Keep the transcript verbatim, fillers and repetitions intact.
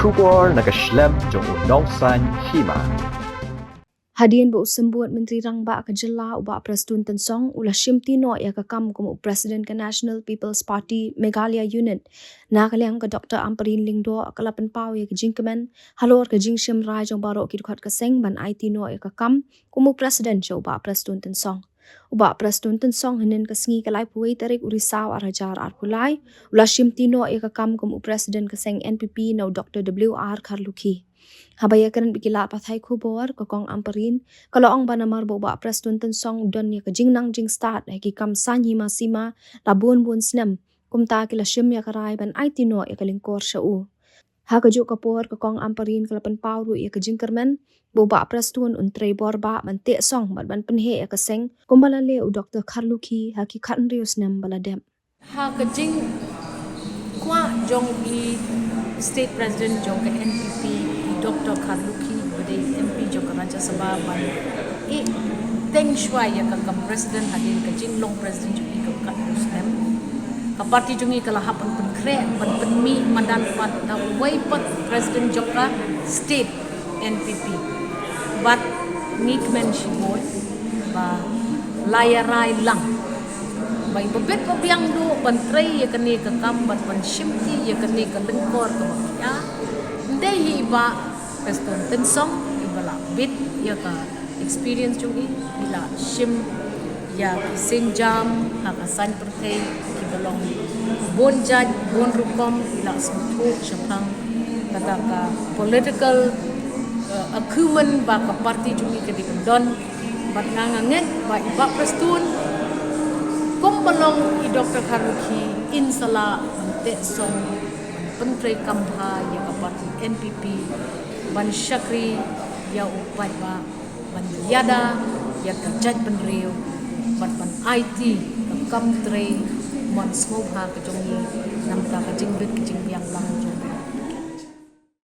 Khubor na ka shlem jong u Nongsaiñ Hima. Hadien ba u Symbud Myntri Rangbah ka jylla u Bah Prestone Tynsong u la shimti noh ïa ka kam kum u President ka National People's Party Meghalaya Unit, na ka liang ka Doctor Ampareen Lyngdoh ka la pynpaw ïa ka jingkmen halor ka jingshim rai jong baroh ki dkhot ka seng ban aiti noh ïa ka kam kum u President sha u Bah Prestone Tynsong. U Bah Prestone Tynsong hynnin ka sngi ka laiphew wei tarik u Risaw ar hajar arphew lai u la shimti noh ïa ka kam kum u President ka seng N P P na u Doctor W R Kharlukhi. Haba ïakren bad ki lad pathai khubor, ka Kong Ampareen ka la ong ba namar ba u Bah Prestone Tynsong u don ïa ka jingnang jingstad ha ki kam saiñ hima sima la bun bun snem, kumta ki la shim ïa ka rai ban aiti noh ïa ka lyngkor sha u. Ha kajuh ka por ka Kong Ampareen ka la pynpaw ruh ïa ka jingkyrmen ba u Bah Prestone un trei bor bah ban teh song bad ban pynheh ïa ka seng kumba la leh u Doctor Kharlukhi ha ki khathynriew snem ba la dep. Ha ka jingkwah jong i State President jong ka N P P, i Doctor Kharlukhi, ba dei M P jong ka Rajya Sabha, ban ïeh teng shuwa ïa ka kam President hadien ka jinglong President jong i ka khathynriew snem, ka party jong i ka la hap ban pynkhreh, ban pynmih madan pat da uwei pat President jong ka State N P P. Bad ngi kmen shibun ba la ïarai lang ba i ba bit ba biang duh ban trei ïa kane ka kam bad ban shimti ïa kane ka lyngkor kaba khia. Ym dei hi i Bah Prestone Tynsong i ba la bit ïa ka experience jong i, i la shim ïa ki sienjam ha ka saiñ pyrthei kiba long bun jait bun rukom, i la sngewthuh shaphang kata ka political, eh, acumen ba ka party jong i ka dei ban don. Bad nga nga ngeit ba i Bah Prestone kumba long i Doctor Kharlukhi in sa lah ban teh song ban pyntrei kam bha ïa ka party N P P, ban shakri ïa u paidbah, ban ïada ïa ka jaitbynriew bad ban aiti ka kam trei mon sngewbha ka jong ngi na ka bynta ka jingbit ka jingbiang lang jong ka